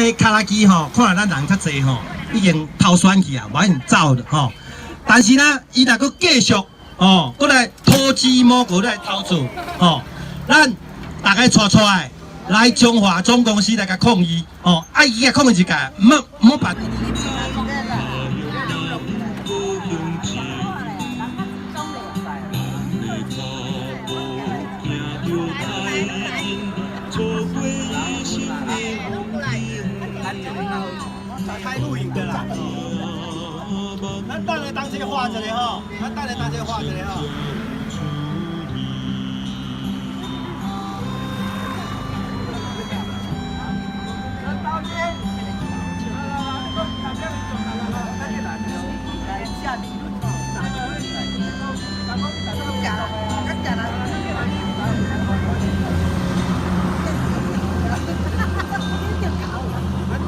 彼跤拉機吼，看咱人較濟吼，已經頭選去啊，無法走吼。但是呢，伊若閣繼續吼，閣來塗脂抹膏來偷做吼，咱大家帶出來來中華總公司來共抗議吼，啊伊共抗議一屆，毋好毋好辦。開錄影的啦，咱等下當這畫一下吼，咱等下當這畫一下吼。咱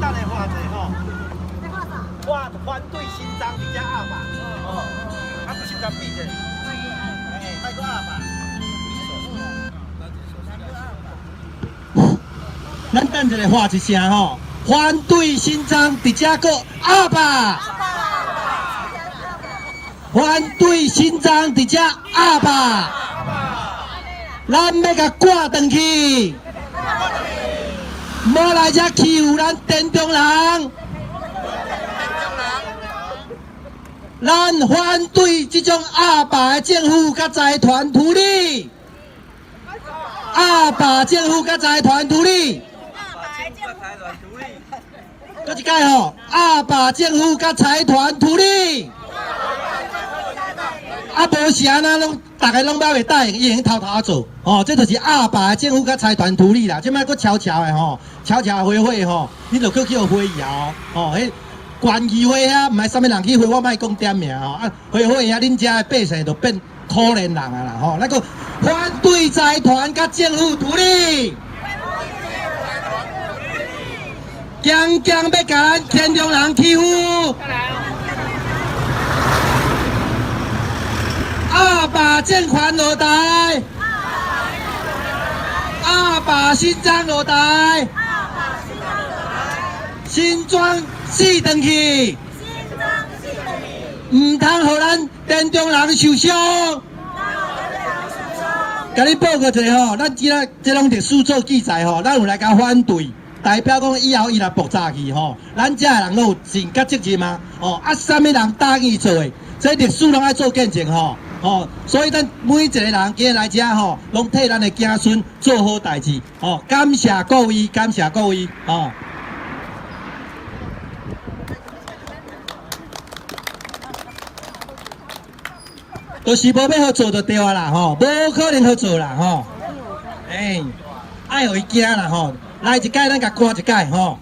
等下畫一下吼。畫反對新莊佇遮鴨霸，哦，啊，手共比者，哎，莫閣鴨霸。咱等一下喊一聲吼，反對新莊佇遮閣鴨霸，反對新莊佇遮鴨霸，咱欲共趕轉去，莫來遮欺負咱田中人。咱反對這種鴨霸的政府佮財團圖利，鴨霸政府佮財團圖利。閣一擺吼，鴨霸政府佮財團圖利。啊，無是按怎攏，逐个攏猶袂答應，伊會用偷偷仔做，吼，這就是鴨霸的政府佮財團圖利啦。這擺閣悄悄的吼，悄悄回會吼，你就閣去予回搖吼，彼縣議會遐，毋愛啥物人去回，我莫講點名吼。啊，回會遐，恁遮的百姓就變可憐人啊啦吼。咱閣反對財團佮政府圖利，強強欲共咱田中人欺負。鴨霸政權落台，鴨霸新莊落台，新莊死轉去，毋通予咱田中人受傷。共你報告一下吼，咱這這攏歷史做記載吼，咱有來共反對，代表講以後伊若爆炸去吼，咱遮的人攏有盡甲責任啊！吼啊，啥物人答應伊做的，這歷史攏愛做見證吼。吼，所以咱每一個人今日來遮吼，攏替咱的子孫做好代誌吼。感謝各位，感謝各位吼。就是無欲予做就對啊啦吼，無可能予做啦吼。欸，愛予伊驚啦吼，來一擺咱共趕一擺吼。